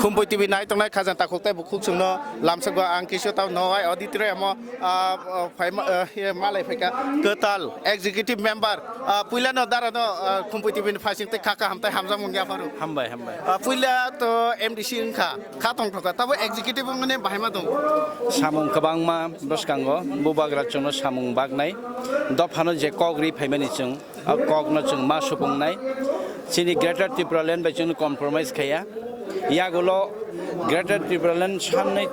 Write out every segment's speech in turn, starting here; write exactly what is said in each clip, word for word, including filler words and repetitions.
Kumpui T V nai tongnai khajang takhuk tei bukhuk chwngno lamsokgo ang kisa tamo no ai auditorium o, ah, ah, phai ma, ah, ye malai phaikha kwtal executive member, ah, puilano darano, ah, Kumpui T V ni phaising tei kha kaham tei hamjakmung yapharu. Hambai, hambai. Ah, puila to M D C wngkha, kha tongthokha, tabo executive wngmani bahai ma tong. Samung kwbangma bwskango bubagra chwngno samung baknai, dophano je kok ri phaimani chwng. O kokno chwng ma supungnai. Chini Greater Tipraland bai chwng compromise khaiya. Yagulo Greater Tipraland sanni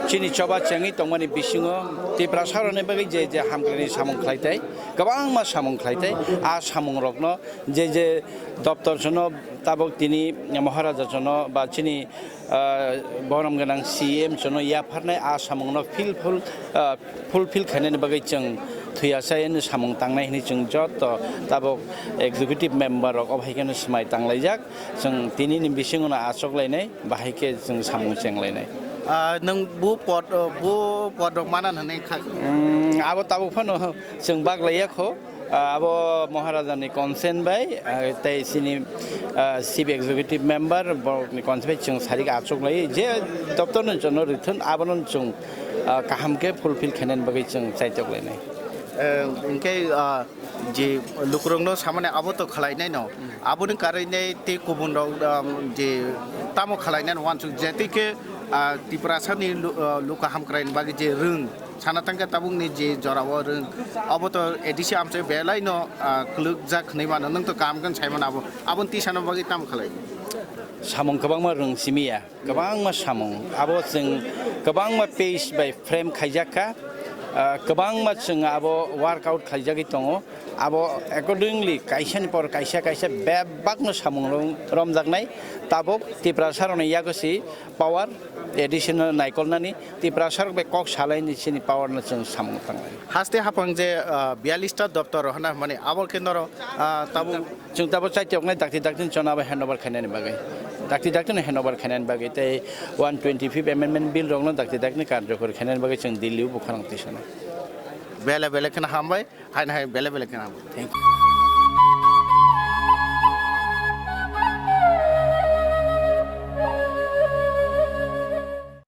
chini choba chengwi tongmani bisingo Tiprasarokni bagwi je je hamkrai samung khlaitai, kwbangma samung khlaitai. A samungrokno je je doptor sono tabuk tini Maharaja sono ba chini ah, borom gwnang C M chwngno yapharnai a samungno fil-, ful-, ah, fulfill khainani bagwi chwng thwiya chayani samung tangnai hwnwi chwng joto tabuk executive member rok obo hai kheno swmai tanglaijak. Chwng tinini bisingono achuk lainai, bahai khe chwng samung cheng lainai. Ah, nwng bu pod, bu pod rok mana hwnwi kha? Mm, abo tabuk phano chwng bak laiya kho. Ah, abo Maharajani consent bai, ah, tei chini, ah, chief executive member borokni consent bai chwng sarik achuk lai je doptorno jono rithun abono chwng, ah, kaham khe fulfill khainani bagwi chwng chaitok lainai. Eh, hwnkhe, ah, je lukurokno samani abo to khlainai no, aboni karwi tei kubun rok, ah, je tamo khlainai no uansuk je tei khe, ah, Tiprasani lu-, ah, luku hamkraini bagwi je rwng, sana tangkhe tabukni je jorao rwng, abo to A D C amchai belai no, ah, kwlwkjak hwnwi mano, nwng to kaham khe sai mano abo, aboni tisana bagwi tamo khlai? Samung kwbangma rwng simi ya, kwbangma samung, abo chwng kwbangma page bai frame khaijak kha, ah, kwbangma chwng abo workout khaijagwi tongo, abo accordingly kaisani por kaisa kaisa bebakno samung rom-, romjaknai, tabuk Tiprasarokni yago si power additional naikolnani Tiprasarok bai kok salaini chini power no chwng samung tangnai. Haste haphang je, ah, biyalista doptor hwnna hwnmani abo khe norok, ah, tabuk. Chwng tabuk chaitoknai dakti dakti chwng abo handover khainani bagwi. Dakti dakti no handover khainani bagwi tei one twenty-fifth amendment bill rokno dakti dakti karjokor khainani bagwi chwng Delhi o bukharang tisana. Bele bele kheno hambai, haino hai bele bele kheno hambai. Thank you.